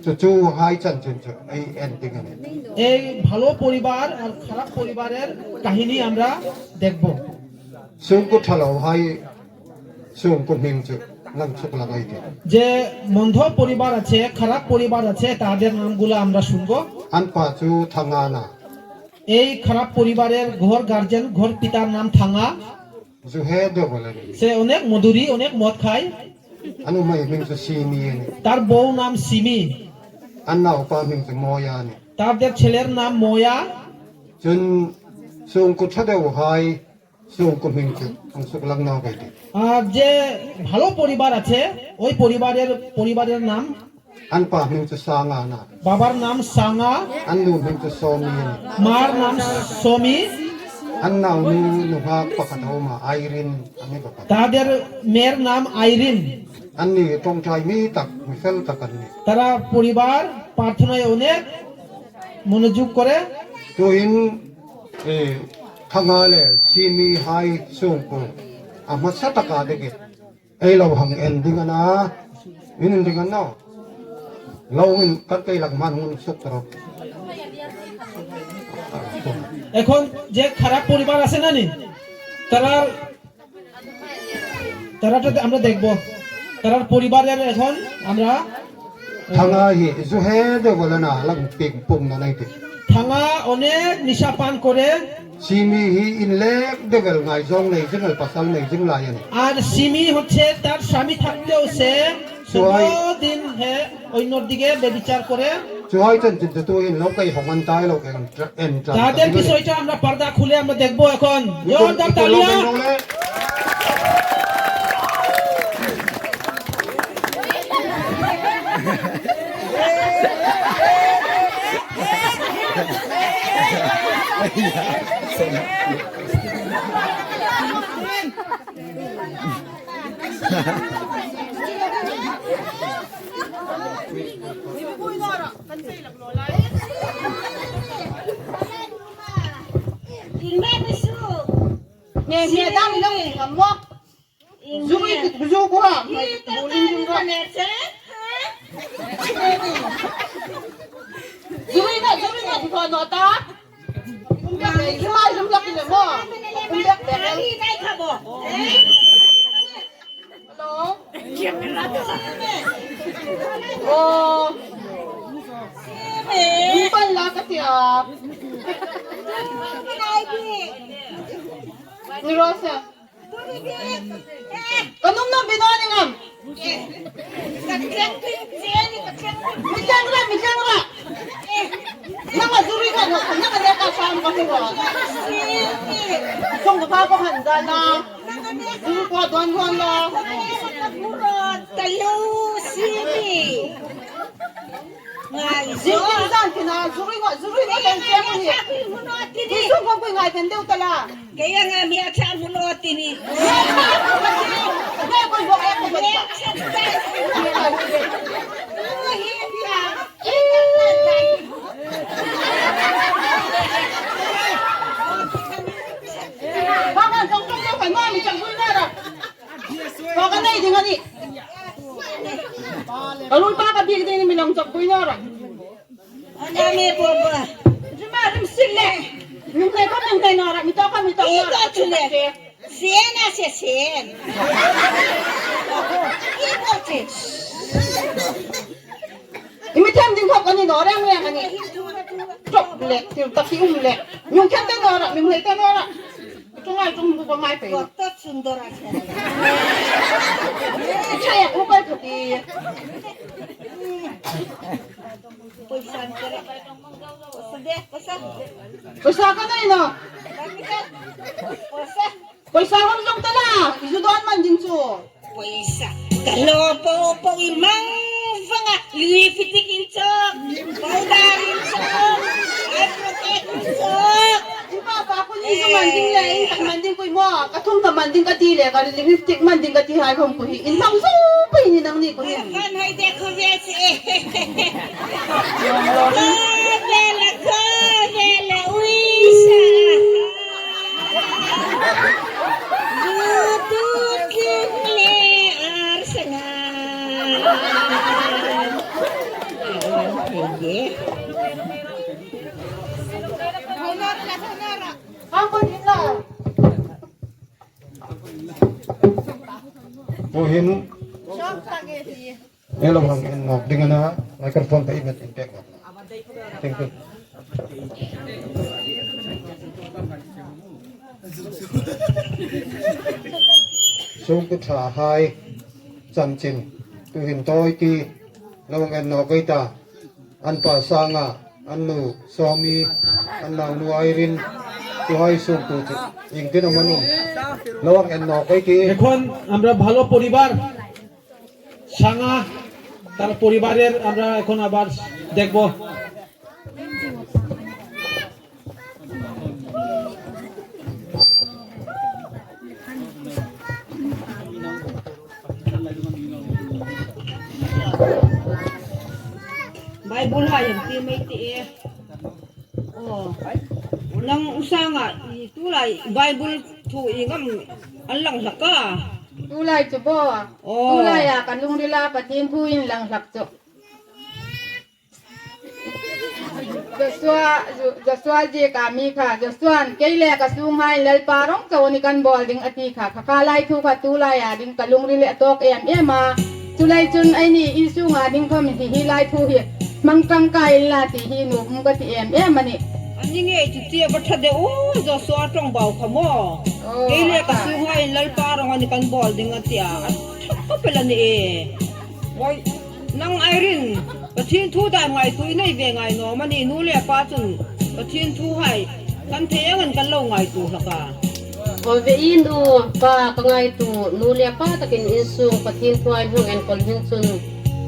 Chu chu hai chanchin chu ei en ding a ni. এই ভালো পরিবার আর খারাপ পরিবারের কাহিনী আমরা দেখব। Chhungkaw tha lo hai chhungkaw hming chu lang chhuk lang ei ti. যে মন্ধ পরিবার আছে, খারাপ পরিবার আছে, তাদের নামগুলো আমরা শুনবো। An pa chu Thangana. এই খারাপ পরিবারের ঘর গার্জেন, ঘর পিতার নাম থাঙা। Zu he deuh a ni. সে অনেক মধুরী, অনেক মদ খায়। An umei hming chu Simi a ni. তার বউ নাম Simi. An naupa hming chu Mawia a ni. তাদের ছেলের নাম ময়া। Cun chhungkaw tha deuh hai chhungkaw hming chu ang suk lang nau kai ti. আর যে ভালো পরিবার আছে, ওই পরিবারের পরিবারের নাম, An pa hming chu Sanga na. বাবার নাম Sanga. An nu hming chu Sawmi a ni. মার নাম সমি। An nau nu nunghak pakhat a awm a, Irene a ni pakhat. তাদের মেয়ের নাম Irin. An ni tawngtai mi tak, mi fel tak an ni. তারা পরিবার প্রার্থনায় অনেক মনোযোগ করে। Tuin Thanga leh Simi hai chhungkaw a hmasa takah te ke ei lo hang en ding a na, in en ding an no. Lo in kan kei lak hman hun suk ta rawh. এখন যে খারাপ পরিবার আছে না নি, তারা তারাটা আমরা দেখব, তারার পরিবারের এখন আমরা। Thanga hi zu he deuh a la na lang ping pung na nei ti. থাঙা অনেক নেশা পান করে। Simi hi in lek deuh el ngaihzawng nei zing el pasal nei zing lai a ni. আর সিমি হচ্ছে তার স্বামী থাকতেও সে দিন হে অন্যর দিকে ব্যভিচার করে। Chuai chanchin chu tuin lo kai hawng an tai lo keng en tan ta তাদের ding a ni. বিষয়টা আমরা পর্দা খুলে আমরা দেখবো এখন। Mi tum জোরদার mi tum lo তালিয়া। beng rawh le. Tuhin Hello hang en nok ding ana microphone ka imet in pek nok. Thank you. Sung ku tha hai chanchin tuhin toi ti lo en nok ei ta an pa sanga an nu sawmi an nau nu Irene chu hai sung tu chu ing tin awm anum lo ang en nok ei ti এখন আমরা ভালো পরিবার সাঙা তার পরিবারের আমরা এখন আবার দেখব। Bible ha yam ti mai ti e. Oh. Nang usanga i tu lai Bible thu i ngam an lang hlaka. Tu lai chu bo Oh. Tu lai a kan lungrila Pathian thu in lang hlak chu Joshua Joshua ji ka mi kha Joshuan kei le ka sung hai lalpa rawng cho ni kan bol ding ati kha khaka lai thu kha tu lai a ding ka lungril a tawk em em a chulai chun ai ni Isu nga ding khawm hi hi lai thu hi mang tangkai in la tih hi nuam ka ti em em a ni. Ani nge chu tia va tha deuh u Joshua tawng bau kha maw kei le ka sung hai in lalpa rawng ani kan bol ding atia a tha khawp el ani e. Mawi nang Irene Pathian thu dan ngai tu i nei ve ngai nuam a ni nu leh pa chun Pathian thu hai kan thei ang an kan lo ngai tu hlak a. Aw ve in u pa ka ngai tu nu leh pa takin insung Pathian thu ai hnung enkawl hin chun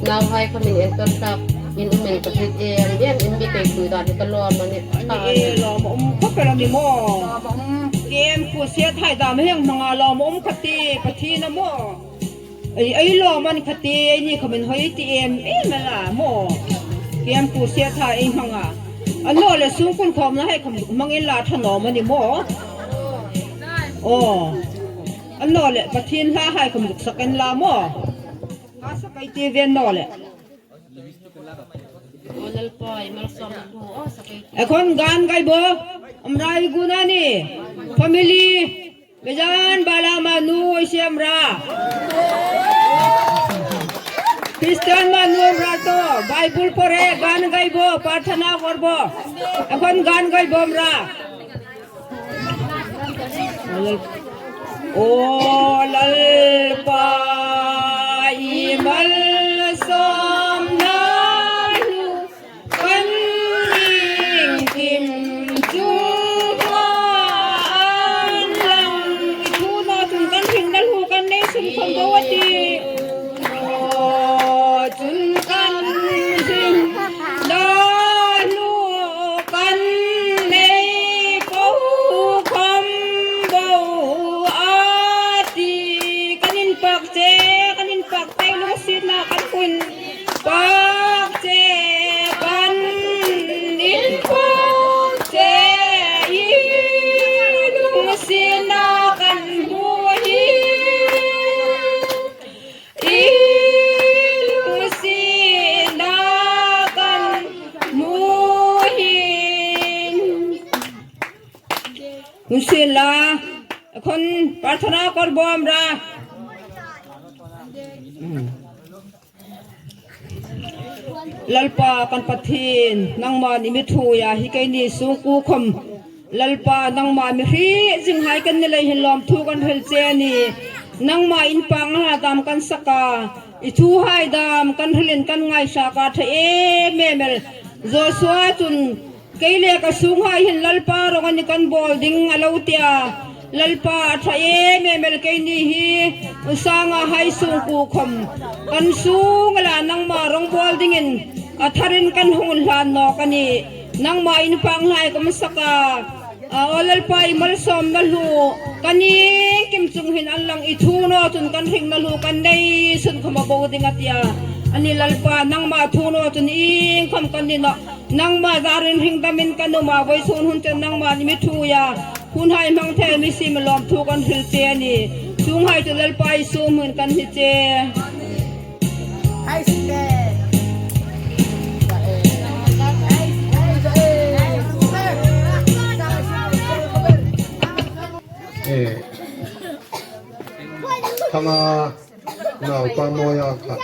nau hai kha min enkawl hlak in um in ka hlit em em in mi kei pui dan hi ka lawm a ni Ani e lawm a awm khawp elo ni maw? Kem ku siat hai dam heng hmanga lawm a awm kha ti Pathian a maw? Ei ei lawm an khati ei ni kha min hawi ti em em a la maw? Kem ku sia tha ei hmang a, a naw leh sungkun khawm na hei kham hmang in la tha nawm a ni maw? Aw, a naw leh Pathian hla hai kham zuk sak en la maw? Hla sak ei ti ve naw leh. Ekhon gan gaibo amra iguna ni family Bejan bala ma nu isi amra খ্রিস্টান মা নু আমরা তো Bible পড়ে গান গাইবো প্রার্থনা করব এখন গান গাইবো আমরা ও lalpa i malsawm na hlu kan engkim chu hma an lang i thu na chun kan hring na hlu kan nei sum khawm bo a ti aw chun kan hring na hlu kan nei ko khawm bo a ti kan in pak che kan in pak te lungsit na kan hun pak che kan in pak che i lungsit na kan hmu hi i lungsit na kan hmu hi হুসিলা এখন প্রার্থনা করব আমরা Lalpa kan Pathian nangmah nih mithu ya hi kei nih sungku khom Lalpa nangmah mi hri zinghai kan ni lei hin lawm thu kan rel che ni nangmah in pang ha dam kan saka i thu hai dam kan rilin kan ngai sa ka tha em em el Joshua chun Kei leh ka sungah hian Lalpa rawng a ni kan bawl ding a lo tia. Lalpa a tha em em el kei ni hi Usanga hai sung ku khawm kan sung a la nangmah rawng bawl dingin a tharin kan hung hlan nawk a ni. Nangmah in panghlai ka hmasak a, aw Lalpa i malsawm na hlu ka ning kim chung hin an lang i thu naw chun kan hring na hlu kan nei sun khawm a bo ding a tia a ni. Lalpa nangmah thu naw chun ing khawm kan ni nawh. Nangmah zarin hringdam in kan um ah voi chun hun cun nangmah nih mithu ya hun hai hmang thel mi sim lawm thu kan hril che a ni. Chung hai cu Lalpa i sum hun kan hi che. Naupa Mawia kha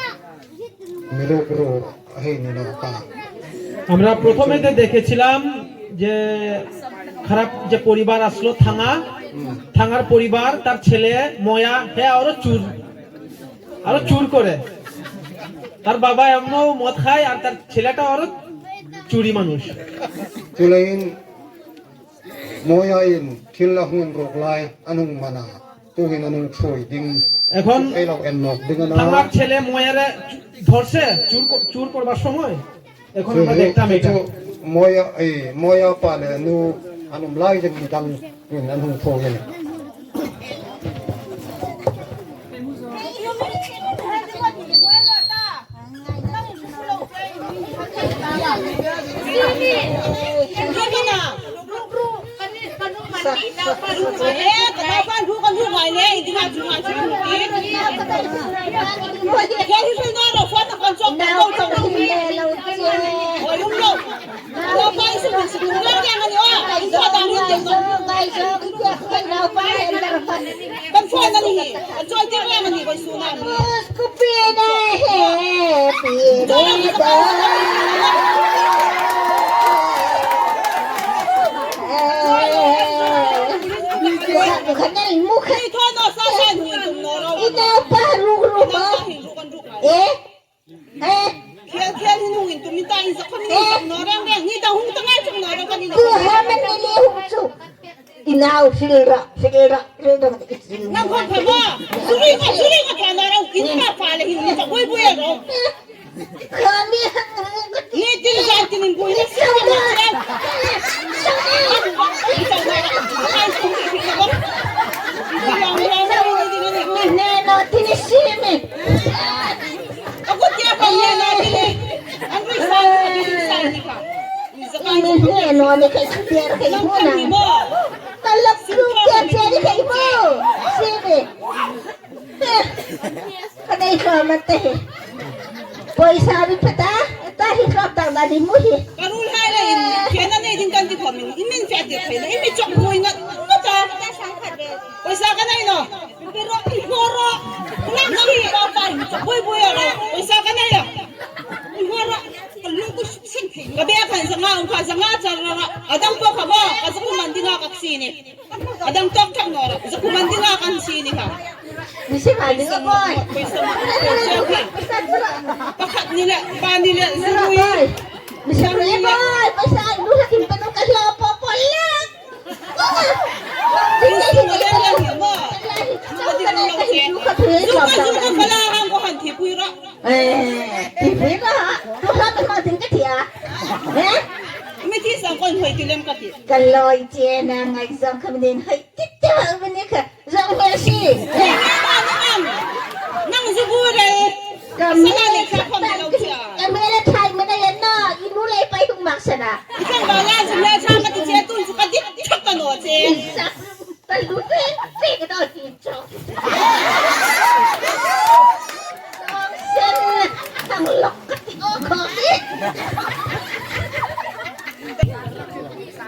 mi rukru a hei ni lo ka. আমরা প্রথমে দেখেছিলাম যে খারাপ যে পরিবার আসলো থাঙা, থাঙার পরিবার তার ছেলে ময়া হ্যাঁ আরো চুর, আরো চুর করে। তার বাবা এমনও মদ খায় আর তার ছেলেটা আরো চুরি মানুষ। Chuleiin Mawia in thil a hun ruk lai an hung man a, tuhin an hung thui ding এখন ei lo en nawk ding a na. থাঙার ছেলে ময়ারে ধরছে চুর চুর করবার সময়। এখন আমরা দেখতাম এটা Chu Mawia ei Mawia pa leh nu an awm lai ding midang in an hung thui a ni.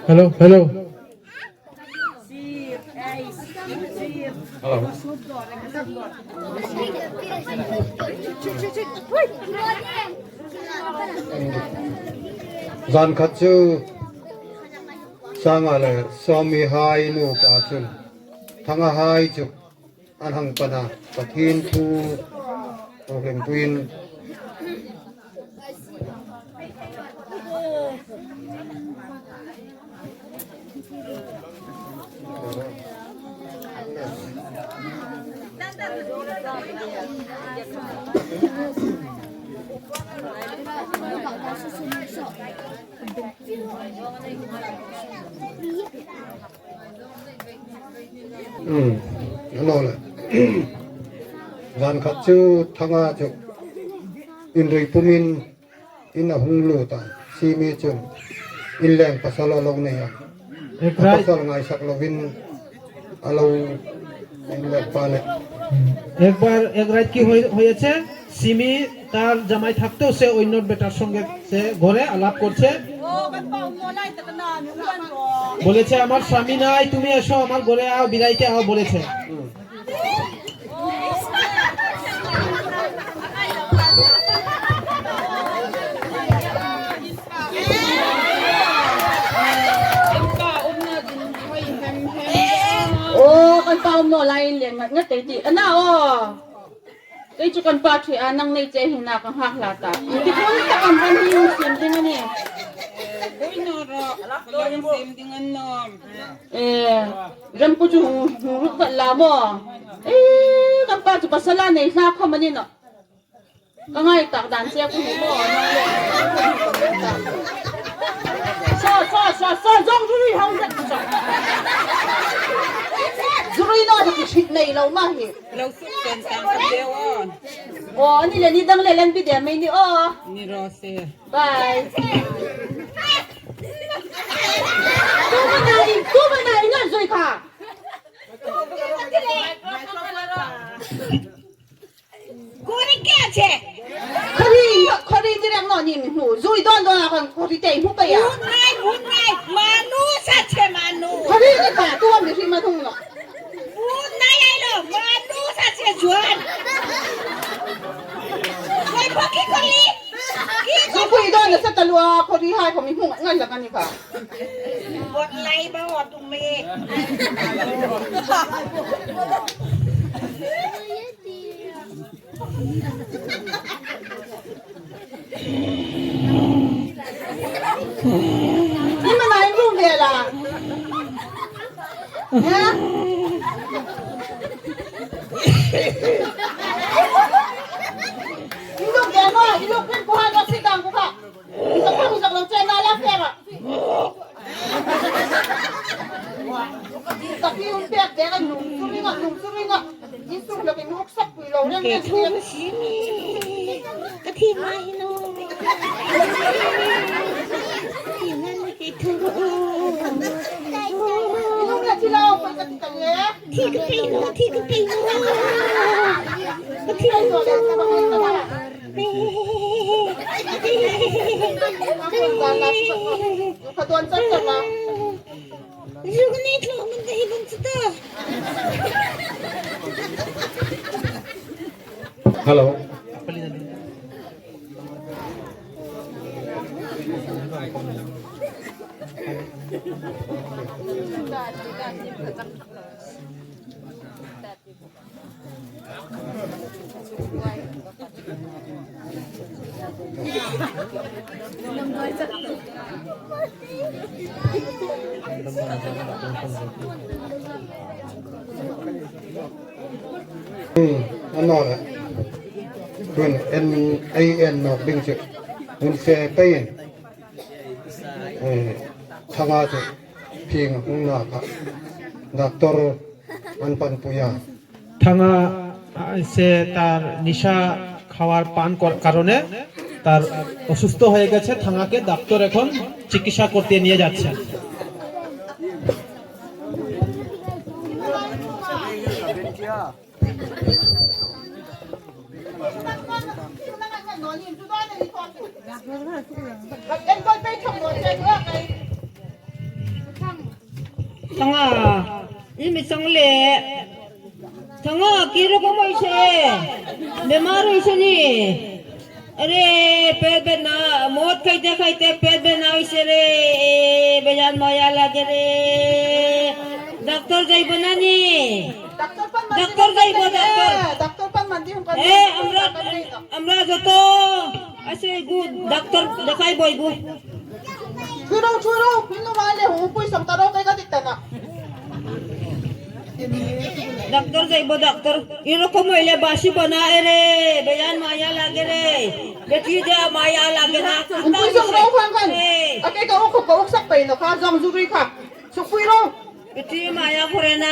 Hello hello hello. Zan khat chu Sanga leh Sawmi hai nupa chun Thanga hai chu an hang pan a, Pathian thu hlengpuiin. Umm hello le zan khat chu thanga chu inrui pumin in a hung lut a simi chu inleng pasal a lo nei a a pasal ngaisak lovin a lo inleng pa leh. একবার এক রাত কি হয়েছে, Simi তার জামাই থাকতেও সে অন্য বেটার সঙ্গে সে ঘরে আলাপ করছে, বলেছে আমার স্বামী নাই, তুমি এসো আমার ঘরে আও, বিড়াইতে আও বলেছে। maw laiin lian ngat ngat kei ti a na aw. Kei chu kan pa ṭhi a nang nei che hi na ka nghak hla ta. Engtik hun tak an ram hi in sim ding a ni. Eh, ram ku chu hu ruk vat la maw. Eh, kan pa chu pasal a nei hla khawm a ni no. Ka ngai tak dan che ku hmu maw nang le So so so so zong zuri hau zet so. Zuri no ta ki hrit nei lo ma hi. Lo suk ten tang ka deu on. Oh ni le ni dang le len bi de mai ni o. Ni ro se. Bye. Tu ma na in tu ma na in zui kha. Hello. Ano tun en ei en nok ding chu hun se pein thanga chu phing hung na kha doctor an pan puya Thanga সে তার নেশা খাওয়ার পান কারণে তার অসুস্থ হয়ে গেছে। থাঙ্গাকে ডাক্তার এখন চিকিৎসা করতে নিয়ে যাচ্ছে। Thanga, ini mi le. Thanga, kiro ko mo ise. Bemar ise ni. अरे पेट बे ना मौत खाइते खाइते पेट बे ना হইছে রে বেজান মায়া লাগে রে ডাক্তার যাইব না নি ডাক্তার যাইব ডাক্তার ডাক্তার পান মান্দি এ আমরা আমরা যত আছে গু ডাক্তার দেখাইব গু ছুরো ছুরো পিনু মালে হু পুই সংতারো কাইগা দিতা না ডাক্তার যাইব ডাক্তার এরকম হইলে বাসি বানায় রে বেজান মায়া লাগে রে বেটি দে মায়া লাগে না পুই song ro khan khan ake ka ok ka ok sak pai no kha jong zuri kha suk pui ro বেটি মায়া করে না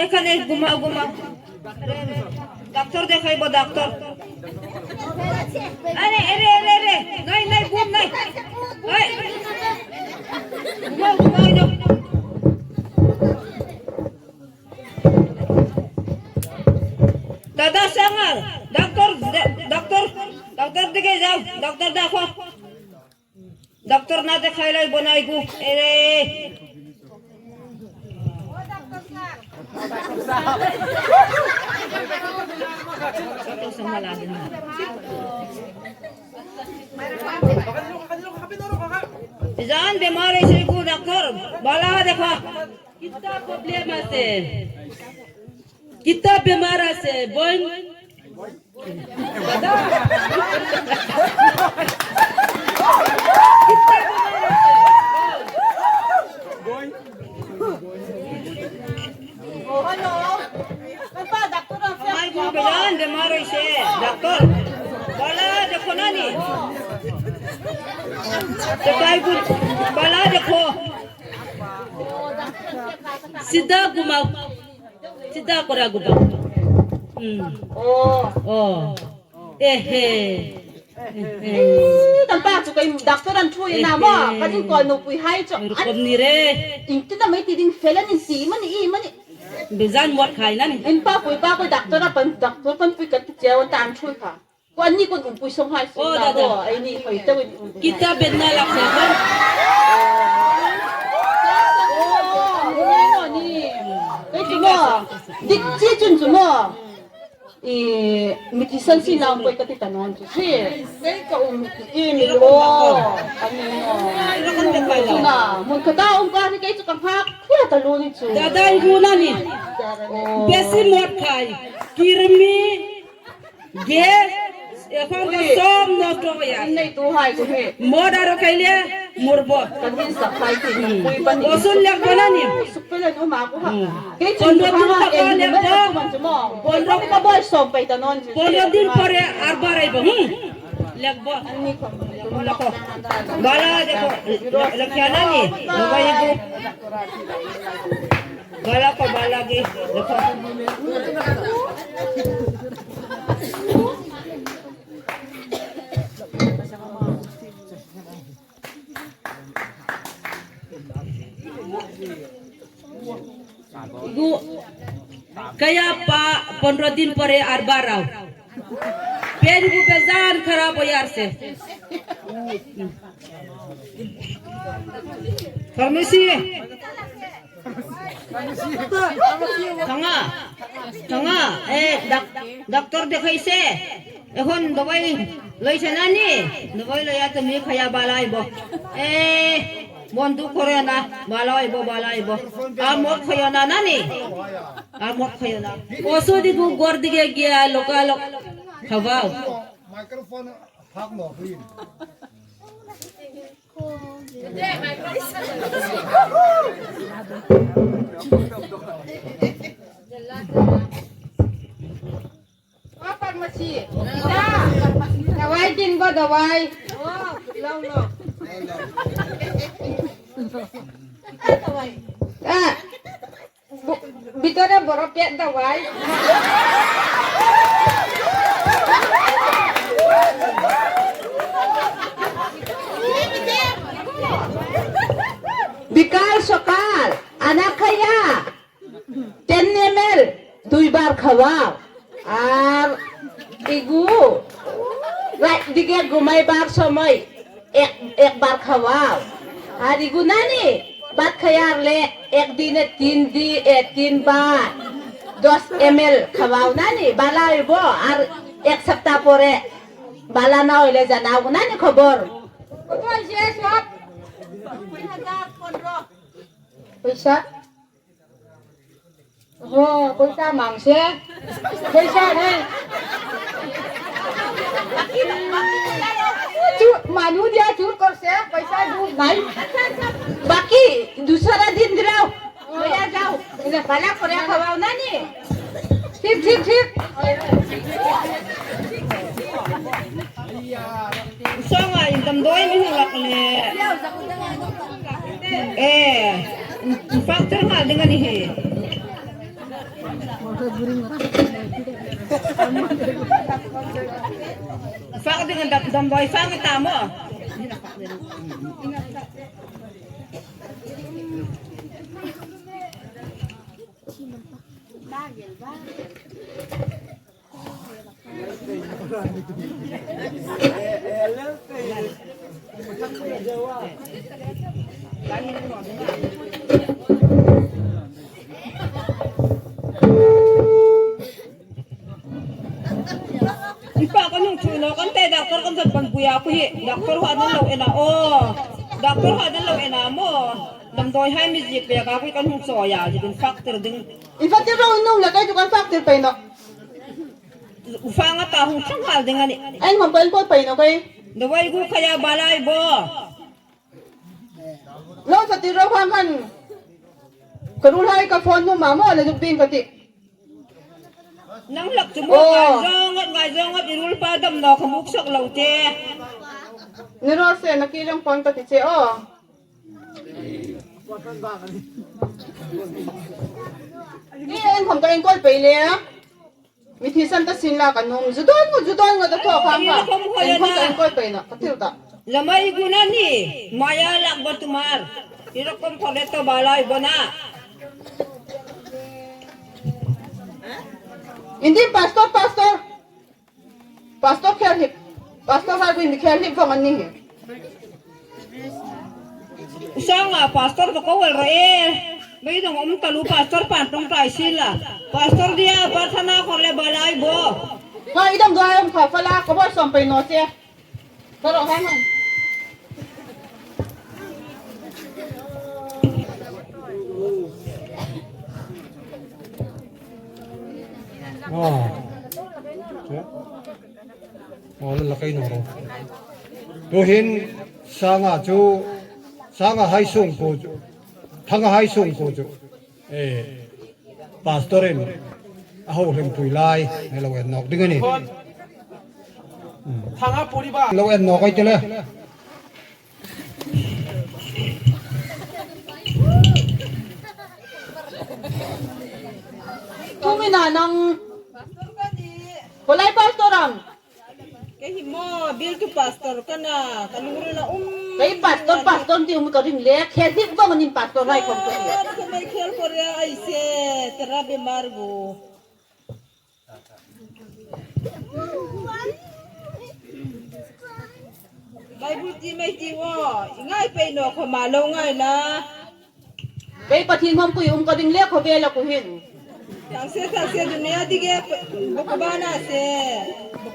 এখানে ঘুমা ঘুমা ডাক্তার দেখাইব ডাক্তার আরে আরে আরে আরে নাই নাই বুম নাই ঘুমাও ঘুমাও দাদা সাঙ্গার doctor doctor doctor দিকে যাও ডাক্তার দেখো ডাক্তার না দেখাইলে বনাই গু এরে जान बीमार है गु डॉक्टर बाला देखो কিতা প্রবলেম আছে? Kita বেমার আছে বোন দাদা কিতা বেমার আছে আমার গুণ বেজান বেমার হইছে ডাক্তার বালা দেখো না নি দেখাই গুণ বালা দেখো সিধা ঘুমাও সিধা করা ঘুমাও ও এ হে กันป้าจุกไอ้ดักตัวนั้นช่วยนะมั่กันยิ่งก่อนหนูปุยให้จ้ะ এরকম নি রে อิงที่ทำไมตีดิ้งเฟลันสีมันอีมัน বেজান মদ খাই না নি เอ็นป้าปุยป้าไปดักตัวนั้นปันดักตัวปันปุยกันเจ้าวันตามช่วยค่ะวันนี้คนอุ้มปุยส่งให้สินะมั่ไอ้นี่หอยเจ้า কিতা বেদনা লাগছে এখন โอ้นี่ไอ้จุ๊มั่ดิจีจุนจุมั่อีมิทิสันสีน้ำปุยกันติดตานอนจุสิไอ้ก็อุ้มอีมิโลอันนี้เนาะ na mun ka da um ka ni kai chu ka phak khia ta lu ni chu দাদা ইগু না নি বেশি মদ খাই কিরমি গ্যাস এখন সব নষ্ট হয়ে আছে। Nei tu hai ku he মদ আরো খাইলে মরব kan hin sak hai ti pui pan ni ওষুধ লাগবে না নি su pe le no ma ku ha kai chu 15 দিন ha টাকা en ni লাগবে। ma man chu mo pon ro ka boy som pai ta non chu 15 দিন পরে আর বাড়াইব হুম লাগবো দেখো বালা দেখো লখিয়া না নি দবাই গু বালা কো বালা গে দেখো গু kaya pa 15 দিন পরে আর বাড়াও পেট গু বেজান খারাপ হয়ে আসছে ফার্মেসি ঠঙা ঠঙা এ ডাক্তার দেখাইছে এখন দবাই লইছে না নি দবাই লইয়া তুমি খাইয়া বালা আইব এ বন্ধু করে না বালা আইব বালা আইব আর মদ খাইও না নানি আর মদ খাইও না ওষুধ গু গড় দিকে গিয়া লোকালোক খাওয়াও মাইক্রোফোন থাক ন please. ও ফার্মাসি দাওয়াই কিনবো দাওয়াই ভিতরে বড় পেট দাওয়াই বিকাল সকাল আনা খাইয়া 10 ml দুইবার খাওয়াও আর ইগু রাত দিকে ঘুমাইবার সময় এক একবার খাওয়াও আর ইগু নানি ভাত খাইয়ারলে একদিনে তিন দি তিনবার 10 ml খাওয়াও নানি বালা হইব আর এক সপ্তাহ পরে বালা না হইলে জানাও নানি খবর কত হয়েছে সব পয়সা ও পয়সা মাংসে পয়সা নেই মানু দিয়া চুর করছে পয়সা দুধ নাই বাকি দুসরা দিন যাও লইয়া যাও বালা করে খাওয়াও নানি ঠিক ঠিক ঠিক Songa indam doi mi hulak le eh faktor nga dengan ni Fak dengan dam dam boy fak tamo. Ipa ko nung chuno kan te doctor kan sa pagbuya ko hi doctor ho anong law ena o. Doctor ha dan lo en a maw? Damdawi hai mi zik pek a kui kan hung chawi a zik in fak tir ding. In fak tir ro in nung le kai chu kan fak tir pei no. Ufang ata hung thang hal ding ani. Anh hom kan pol pei no kai. Dawai gu khaya balai bo. Lo fak tir ro khang khan. Ka rul hai ka phone nu ma mo le juk ding ka ti. Nang lak chu maw ngai zawng ngawt ngai zawng ngawt i rul pa dam no kha muk sak lo che. Ni ro se na ki leng phone ka ti che aw. Ni en khom ka en kol pe le mi thi san ta sin la ka num zu don ngu zu don ngu ta tho khang kha en khom ka en kol pe na ka thil ta. Lamai guna ni maya lak ba tumar irokom khore to balai bona. Hindi pastor pastor pastor khel hip pastor har kui mi khel hip vong an ni hi. Usanga pastor ba kawal ra e mai dong om talu pastor pan tong tai sila pastor dia parthana khorle balai bo. Ka idam do ayam kha fala ka bo som pe no che. Ka ro han han. Tuhin Sanga chu Sanga hai sung ku chu Thanga hai sung ku chu e pastorin a ho hlim pui lai he lo en nawk ding a ni. Thanga poribar Lo en nawk ai tile. Tumina nang Walai pastor ang. Kay himo bil tu pastor kana kalungro na um. Kay pastor pastor ti um ka ring le khel hip vong anin pastor rai khom ko. Ko may khel korea ai se tara bemar go. Bible ti mai ti wo ngai pe no kho ma lo ngai la. Kay pathin hom kui um ka ring le kho ve la ku hin. Tang se tang se dunia dige bokobana se.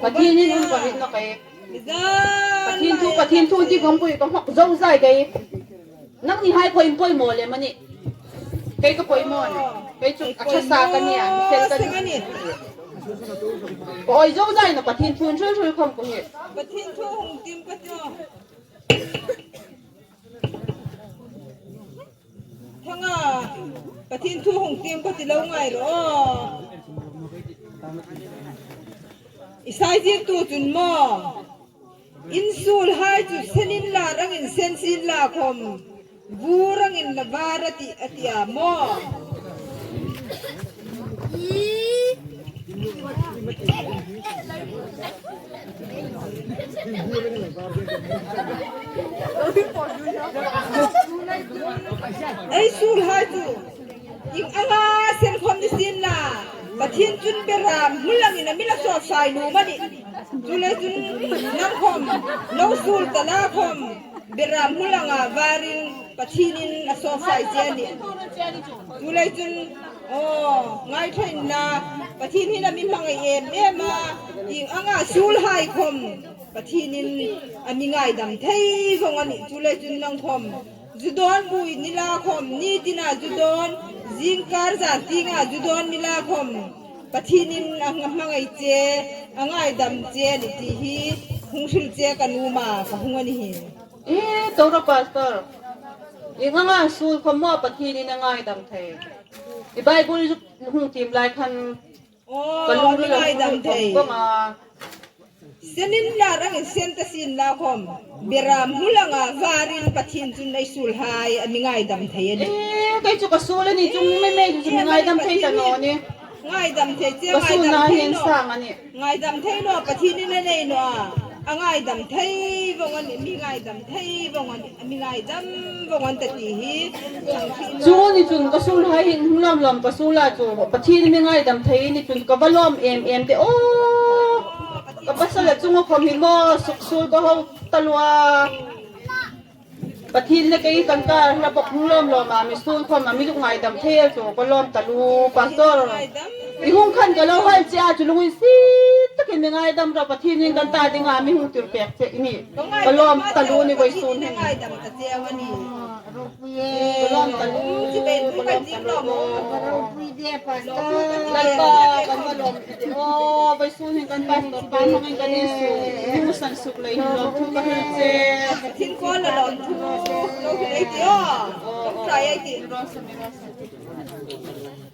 Pathin in um ka ring na kay. Mizan. Pathin thu pathin thu ti khom kui ka hok zo zai kay. Nang ni hai poi poi mo le mani. Kay ka poi mo ne. Kay chu acha sa ka nia sel ka ni. Oi zo zai na pathin thun thul thul khom ku hi. Pathin thu hung tim ka cho. Thanga pathin thu hung tim ka ti lo ngai ro. Isai jir tu chun mo. Insul hai chu senin la rang in sen sin la khom. Vu rang in la var ati atia mo. Ei sul hai chu ing anga sen khom ni sin la pathin chun beram mulang in amila so sai nu mani chule chun nang khom lo sul tala khom beram mulanga varin pathinin a so sai che ni chule chun oh ngai thain na pathin hin ami mangai em em a ing anga sul hai khom pathinin ami ngai dam thei vong ani chule chun nang khom judon bui nila khom ni tina judon jingkar za tinga judon nila khom pathinin ang mangai che angai dam che ni ti hi hungsil che kanuma ka hungani hi. E tora pastor. Inga nga sul khom mo pathin in ngai dam thei. I Bible ju hung tim lai khan Oh, ka lung ri la ngai dam thei. ko ma. Senin la rang in sen ta sin la khom beram hulanga varin pathin chun nei sul hai ami ngai dam thei ani. E kai chu ka sul ani chung me me chu ngai dam thei ta no ni. Ngai dam thei che Ka ngai sul dam na thei hin no. sang ani. Ngai dam thei no pathin in nei no a ngai dam thei vong ani mi ngai dam thei vong ani mi ngai dam vong an ta ti hi. Chu ni chun ka sul hai hin lam lam ka sul la chu pathin mi ngai dam thei ni chun ka valom em em te o ka pasal chung khom hin mo suk sul ko ho talwa pathin le kai kan ka la bok lom lom ma mi sul khom ma mi lu ngai dam thei chu ko lom talu pastor i hung khan ka lo hal cha chu lungin si tak takin mi ngaidam rawh Pathianin kan ta dingah mi hung tir pek che i ni. Ka lawm ta lu ni voi sun hi. Ka lawm ta lu, ka lawm ta lu aw. Lalpa kan va lawm ti aw voi sun hi kan pastor pa hmangin kan in su nu san suk lei hi lawm thu ka hrilh che. Thin kawl la lawm thu lo hrilh ei ti aw. Tawngtai ei ti.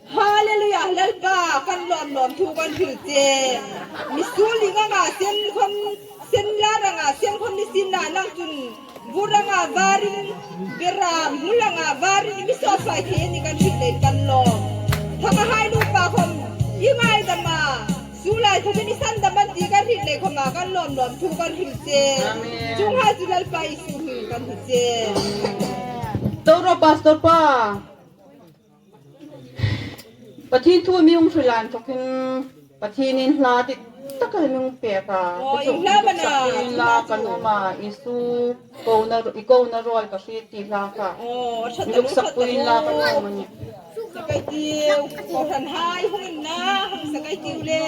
Hallelujah Lalpa kan lawm lawm thu kan hrilh che Misul ing anga sen khawm sen lar anga sen khawm ni sin ah nang chun vur anga varin beram hmul anga varin mi saw fai thei ani kan hrilh leh kan lawm thang a hai nupa khawm i ngaidam a su lai thawkin i san dam an ti kan hrilh leh khawm ah kan lawm lawm thu kan hrilh che chung hai chu Lalpa Isu hming kan hmu che. Toro Pastor pa. Pathian thu mi ung hrilan thawkin Pathianin hla dik tak a mi ung pek a. Sak la kan awm a Isu ko na i ko na rual ka hri ti hla kha. Mi luk sak puiin la kan awm a ni. Sakai tiu kohhran hai hungin na hang sakai tiu le.